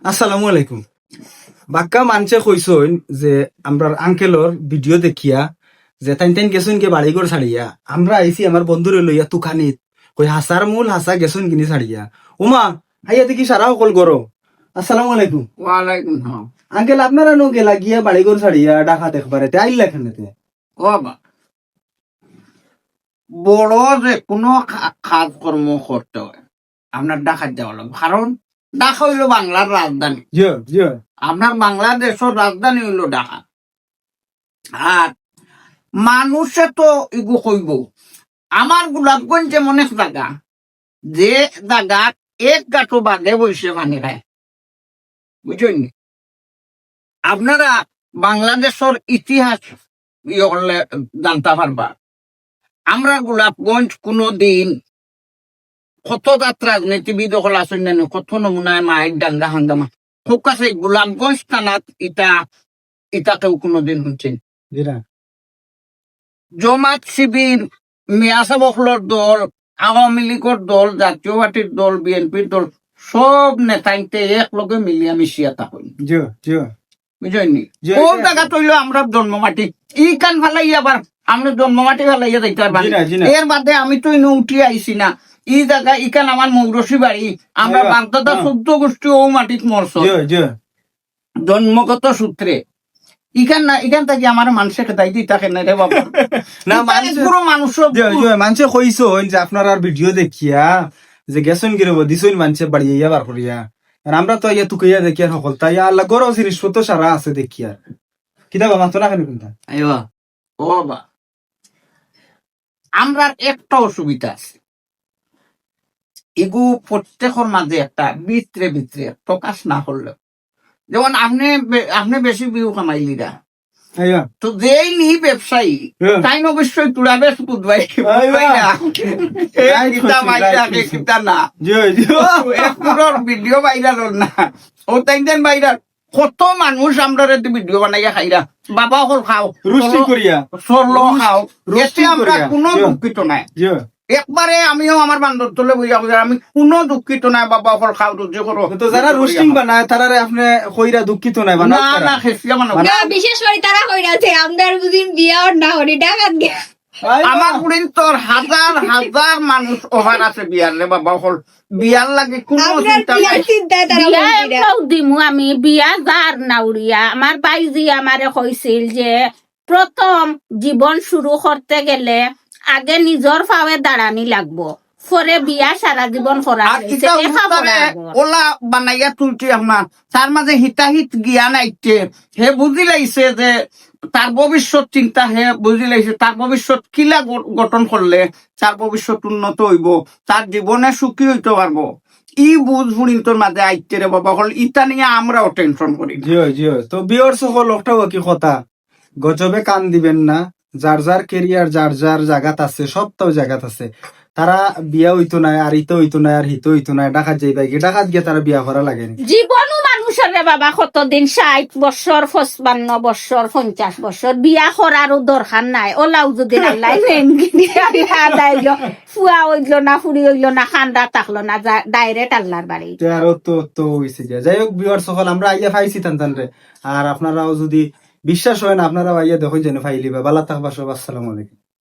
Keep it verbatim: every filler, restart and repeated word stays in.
আসসালামু আলাইকুম। বাক্কা মানষে কইছইন যে আমরার আঙ্কেলর ভিডিও দেখিয়া যে তাইন তাইন গেছইন গি বাড়িঘর ছাড়িয়া, আমরা আইছি আমার বন্ধুরে লইয়া তুকানিত, কই হাছার মূল হাছা গেছইন গিনি ছাড়িয়া। উমা, আইয়া দেখি সারা হকল ঘরো। আসসালামু আলাইকুম। ওয়ালাইকুম সালাম। আঙ্কেল, আপনারা নু গেলা গিয়া বাড়িঘর ছাড়িয়া ঢাকাত একবারে, তে আইলা কেনে তে? ও বা, বড় যে কোনো কা-, কাজকর্ম করতে হয়, আপনার ঢাকাত যাওয়া লাগবো, কারণ ঢাকা অইলো বাংলার রাজধানী। জি, জি। আপনার বাংলাদেশর রাজধানী অইলো ঢাকা। আর মানষে তো ইগু কইবো, আমার গোলাপগঞ্জ এমন এক জাগা, যে জাগাত এক গাঁটো বাঘে বইছে পানি খায়, বুঝছইন নি? আপনারা বাংলাদেশর ইতিহাস ইয়ে করলে জানতা পারবা। আমরা গোলাপগঞ্জ কোনো দিন কত জাত রাজনীতিবিদ অকল আছইন না নি, কত নমুনায় মাইর দাঙ্গা হাঙ্গামা। হক আছে, গোলাপগঞ্জ থানাত ইতা, ইতা কেউ কোনোদিন হুনছইন? জি না। জমাত শিবির, মিয়াসাব অকলর দল, আওয়ামী লীগর দল, জাতীয় পার্টির দল, বিএনপির দল, সব নেতাইন্তে এক লগে মিলিয়া মিশিয়া থাকইন। জি, জি। বুঝছইন নি? জি, ও জি। জাগাত অইলো আমরার জন্মমাটি। ইখান ফালাইয়া আবার আমরা জন্মমাটি ফালাইয়া যাইতা পারবা জি নি? না, জি না। এর বাদে আমি তো ইনো উঠি আইছি না। ই জাগা ইখান আমার মৌরসি বাড়ি। আমরা আইবা, বাপদাদা হ্যাঁ। চৌদ্দ গোষ্ঠী ও মাটিত মরছইন। জি, জি। জন্মগত সূত্রে। ইখান না, ইখান থাকি আমার মানষে খেদাই দিতা কেনে রে বাবা? না, ইখান মানষে, পুরো মানুষ সব জি, জি, মানষে কইছইন যে আপনারার ভিডিও দেখিয়া যে গেছইন গিরব দিছইন মানষে বাড়ি আইয়া বার করিয়া। আর আমরা তো আইয়া তুকাইয়া দেখিয়ার হকলতা, ইয়া আল্লাহ, ঘরো জিনিসপত্র সারা আছে দেখিয়ার। কিতা বাবা, তো না কেনে কোনটা? আইবা। ও বাবা, আমরার একটা অসুবিধা আছে, ইগু প্রত্যেকর মাঝে একটা ভিতরে ভিতরে প্রকাশ না করলে, যেমন আপনে বে-, আপনে বেশি ভিউ কামাইলিরা, আইয়া। তো যেই নি ব্যবসায়ী, হ্যাঁ। তাইন অবশ্যই তুলা বেশ বুঝবাই, আইয়া। বুঝবাই না। এ রাইট কিতা কইছি, ভাইরাল, রাইট এ কইছি। কিতা না। জি, জি। ও, এক পুরোর ভিডিও ভাইরাল অর না। ও তাইন তাইন ভাইরাল। কত মানুষ আমরারে দি ভিডিও বানাইয়া খাইরা। বাবা অকল খাও। রোস্টিং চলো, করিয়া। চলো রোস্ট-, খাও। রোস্টিং এতে আমরা করিয়া। কোনো জি। দুঃখিত নাই। জি। একবারে আমিও আমার বান্দর তলে বইয়া বইয়া আমি কোনো দুঃখিত নাই, বাবা অকল খাও, রুজি করো। তো যারা রুজি রোস্টিং করিয়া বানায়, তারারে আপনে কইরা দুঃখিত নাই, বানাও না, তারা। না, খেসিয়া বানাও। না, বিশেষ করি তারা কইরা যে আমরার বুঝিন বিয়া অর না করি, ঢাকাত গিয়া। আইবা। আমার বুড়িন তোর হাজার হাজার মানুষ অফার আছে বিয়ার রে বাবা অকল। বিয়ার লাগি কোনো আমরার চিন্তা বিয়ার নাই। চিন্তায় তারা বিয়া বলছি না। একটাও দিমু আমি, বিয়া যার না উড়িয়া। আমার বাইজি আমারে কইছিল যে প্রথম জীবন শুরু করতে গেলে আগে নিজর পাওয়ে দাঁড়ানি লাগবো, পরে বিয়া সারা জীবন করা আর হয়েছে, ইটা লেখা উত্তরে পড়া আগর। ওলা বানাইয়া তুলছি আপনার, তার মাঝে হিতাহিত জ্ঞান আইছে, হে বুঝিলাইছে যে তার ভবিষ্যৎ চিন্তা, হে বুঝিলাইছে তার ভবিষ্যৎ কিলা গ-, গঠন করলে তার ভবিষ্যৎ উন্নত হইব, তার জীবনে সুখী হইতে পারবো। ই বুঝ বুড়িন্তর মাঝে আইতে রে বাবা অকল, ইতা নিয়া আমরাও টেনশন করি না। জি অয়, জি অয়। তো ভিউয়ার্স অকল, অকটাও কি কথা, গজবে কান দিবেন না। যার যার ক্যারিয়ার, যার যার জাগাত আছে, সবতাও জাগাত আছে। তারা বিয়া হইতো নায়, আর ইতো হইতো নায়, আর হিতো হইতো নায়, ঢাকাত যাইবা গি, ঢাকাত গিয়া তারা বিয়া করা লাগে নি। জীবনও মানুষের রে বাবা কতদিন, ষাট বছর, পঁচপান্ন বছর, পঞ্চাশ বছর, বিয়া করারও দরকার নাই। ওলাও যদি আল্লাহ নেন গিনি, আল্লাহ আদায় হইলো, ফুয়া হইলো না, ফুড়ি হইলো না, খান্দা থাকলো না, যা, ডাইরেক্ট আল্লাহর বাড়ি। তে আরো তো, তো হইছে গিয়া। যাই হোক, ভিউয়ার্স অকল, আমরা আইয়া পাইছি তান তান রে। আর আপনারাও যদি বিশ্বাস হয় না, আপনারাও আইয়া দেখো যেন পাইলিবা। বালা থাকবা সব, আসসালামু আলাইকুম।